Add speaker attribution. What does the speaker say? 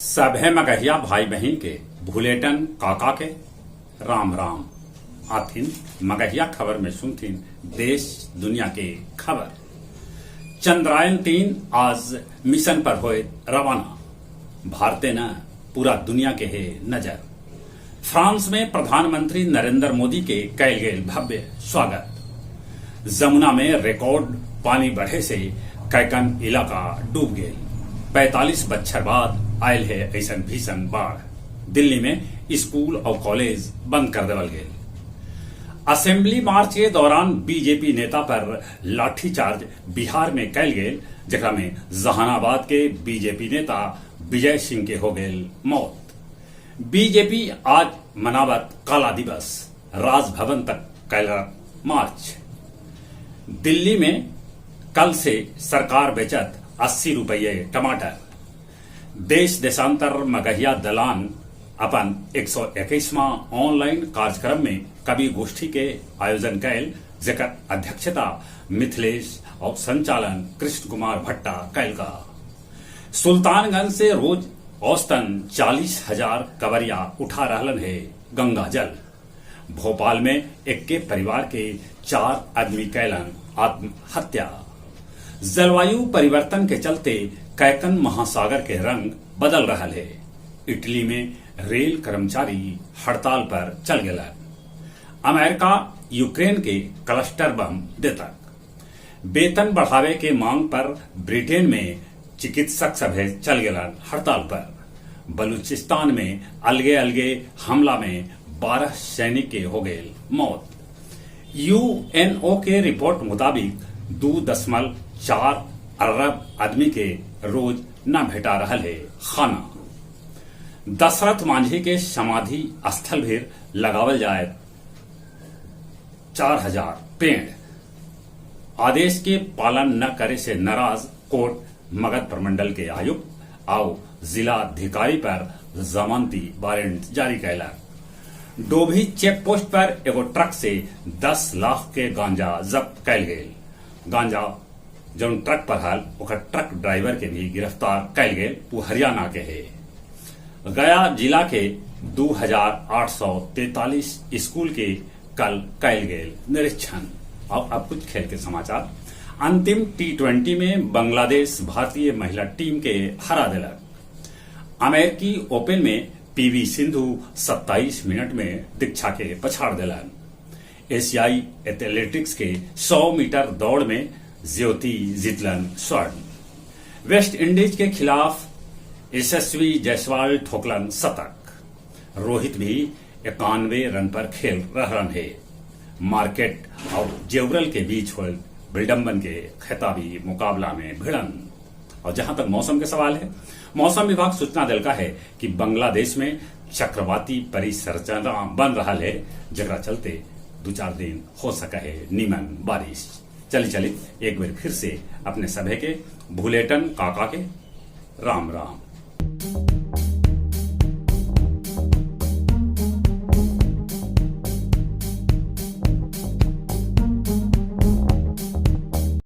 Speaker 1: सभे मगहिया भाई बहिन के भुलेटन काका के राम राम। आथिन मगहिया खबर में सुनथिन देश दुनिया के खबर। चंद्रायन 3 आज मिशन पर होए रवाना। भारते न पूरा दुनिया के हे नजर। फ्रांस में प्रधानमंत्री नरेंद्र मोदी के कैल गेल भव्य स्वागत। जमुना में रिकॉर्ड पानी बढ़े से कैकन इलाका डूब गेल। 45 बच्छर बाद आयल है ऐसन भीषण बाढ़। दिल्ली में स्कूल और कॉलेज बंद कर देवल गेल। असेंबली मार्च के दौरान बीजेपी नेता पर लाठीचार्ज बिहार में कैल गेल, जेकरा में जहानाबाद के बीजेपी नेता विजय सिंह के हो गेल मौत। बीजेपी आज मनावत काला दिवस, राजभवन तक कैल मार्च। दिल्ली में कल से सरकार बेचत 80 रुपये टमाटर। देश देशांतर मगहिया दलान अपन 121वां ऑनलाइन कार्यक्रम में कवि गोष्ठी के आयोजन कैल, जेकर अध्यक्षता मिथिलेश और संचालन कृष्ण कुमार भट्टा कैल का। सुल्तानगंज से रोज औसतन 40,000 कवरिया उठा रहलन है गंगा जल। भोपाल में एक्के परिवार के 4 आदमी कैलन आत्महत्या। जलवायु परिवर्तन के चलते कैकन महासागर के रंग बदल रहा है। इटली में रेल कर्मचारी हड़ताल पर चल गए। अमेरिका यूक्रेन के क्लस्टर बम देतक। वेतन बढ़ावे के मांग पर ब्रिटेन में चिकित्सक सभे चल गए हड़ताल पर। बलूचिस्तान में अलगे अलगे हमला में 12 सैनिक के हो गए मौत। यूएनओ के रिपोर्ट मुताबिक 2.4 अरब आदमी के रोज न भेटा रहा है खाना। दशरथ मांझी के समाधि स्थल भी लगावल जाए 4,000 पेड़। आदेश के पालन न करे से नाराज कोर्ट मगध प्रमंडल के आयुक्त आओ जिलाधिकारी पर जमानती वारंट जारी कैलक। डोभी चेक पोस्ट पर एगो ट्रक से 10 लाख के गांजा जब्त कैल गेल। गांजा जौन ट्रक पर हल ओकर ट्रक ड्राइवर के भी गिरफ्तार कैल गेल, वो हरियाणा के है। गया जिला के 2,843 स्कूल के कल कैल गेल निरीक्षण। और अब कुछ खेल के समाचार। अंतिम T20 में बांग्लादेश भारतीय महिला टीम के हरा दिलक। अमेरिकी ओपन में पीवी सिंधु 27 मिनट में दीक्षा के पछाड़ दिलन। एशियाई एथलेटिक्स के 100 मीटर दौड़ में ज्योति जीतलन स्वर्ण। वेस्ट इंडीज के खिलाफ यशस्वी जायसवाल ठोकलन शतक। रोहित भी 91 रन पर खेल रहन है। मार्केट और जेवरल के बीच होल विडम्बन के खिताबी मुकाबला में भिड़न। और जहां तक मौसम के सवाल है, मौसम विभाग सूचना दिलका है कि बांग्लादेश में चक्रवाती परिसंरचना बन रहा है, जकरा चलते 2-4 दिन हो सका है नीमन बारिश। चली चली एक बार फिर से अपने सभे के भुलेटन काका के राम राम।